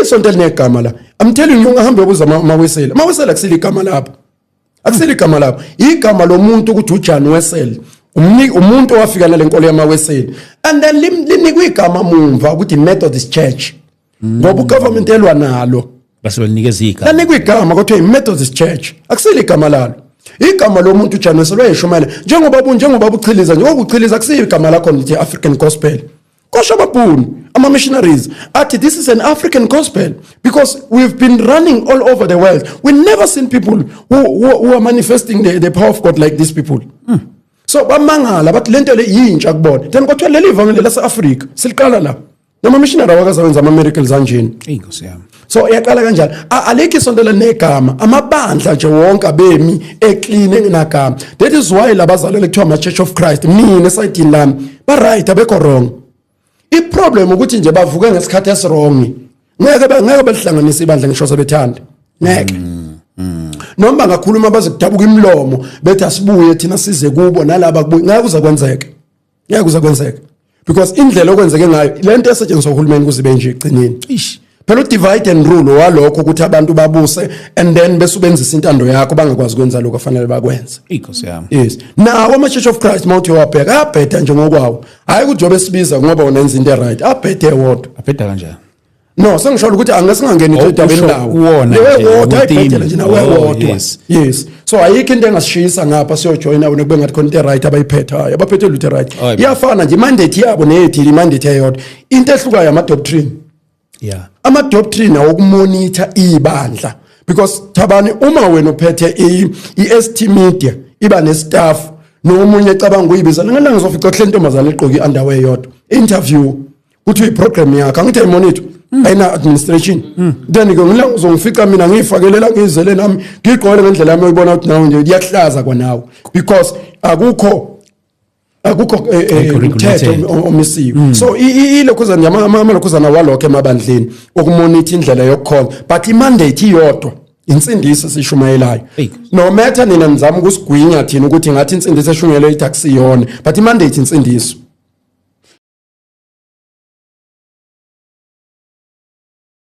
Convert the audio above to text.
isonto elinegama la. I'm telling you, ungahambe uyobuza amaweseli. Amaweseli akusile igama lapho, akusile igama lapho, igama lomuntu ukuthi uJan Wessel, umuntu owafika nale nkolo yamaweseli, and then linikwe igama mumva ukuthi Methodist Church, ngoba ugovernment elwa nalo. Base balinikeza igama. Lanikwa igama kwathiwa i-Methodist Church. Akusile igama lalo, igama lomuntu uJan Wessel wayeshumayela, njengoba buchiliza, njengoba uchiliza, akusiyo igama lakho lithi African Gospel. Kosho amabhunu, ama-missionaries athi, "This is an African gospel because we've been running all over the world. We never seen people who are manifesting the power of God like these people." So bamangala, bathi lento le yintsha kubona. Then kwathiwa leli ivangeli lase-Afrika siliqala la, nama-missionary awakazawenza ama-miracles anjeni. Eyi Nkosi yami. So iyaqala kanjalo. Alikho isonto lenegama, amabandla nje wonke abemi eclean engenagama. That is why labazalwane kuthiwa ama-Church of Christ, mina esayidini lami ba-right, abekho wrong. Iproblem ukuthi nje bavuke ngesikhathi esiwrong. Ngeke belihlanganise ibandla ngisho sebethanda, ngeke. Noma bangakhuluma baze kudabuka imilomo bethi asibuye thina size kubo nalaba kubuye, ngeke kuze kwenzeke, ngeke kuze kwenzeke, because indlela okwenzeke ngayo lento esetshenziswa uhulumeni kuze nje egcineni. Ish. Phela u-divide and rule walokho ukuthi abantu babuse and then bese ubenzisa intando yakho, bangakwazi ukwenza lokho afanele bakwenze. Eyi Nkosi yami. Yes, nawo ama-Church of Christ, mawuthi uyawabheka, ayabheda nje ngokwawo. Hhayi ukuthi njengoba esibiza ngoba wona enza into e-right, abhede wodwa. Abheda kanjani? No, sengisho ukuthi angesingangeni Oh, edabeni usho lawo. kuwona Lewe nje, wodwa within. ayibhedela nje nawe Oh, wodwa. yes. So ayikho into engasishisa ngapha siyojoyina wona kube ngathi khona into e-right abayiphethayo, abaphethe lutho right. Oh, Iyafana nje imandate yabo neyethu, imandate eyodwa. Into ehlukayo ama-doctrine. Ama-doctrine awokumonitha ibandla, because Thabani, uma wena uphethe i-ST Media, iba nestaff nomunye ecabanga ukuyibiza ngelanga, ngizofica kuhle intombazane egqoke i-underwear eyodwa, interview kuthi uyiprogram yakhe, angithi ayimonitor, ayina administration. Then ke ngilanga uzongifica mina ngiyifakelela, ngizele nami ngigqokele ngendlela yami oyibona ukuthi nawe nje iyakuhlaza kwanawe, because akukho Ayikho umthetho regulated. omisiwe. So ilokhuzana nje amalokhuzana walokho emabandleni okumonitha indlela yokukhonza, but imandate iyodwa, insindiso esishumayelayo. Eyi. No matter nina nizama ukusigwinya thina ukuthi ngathi insindiso eshunyelwe ithi akusiyona, but imandate insindiso.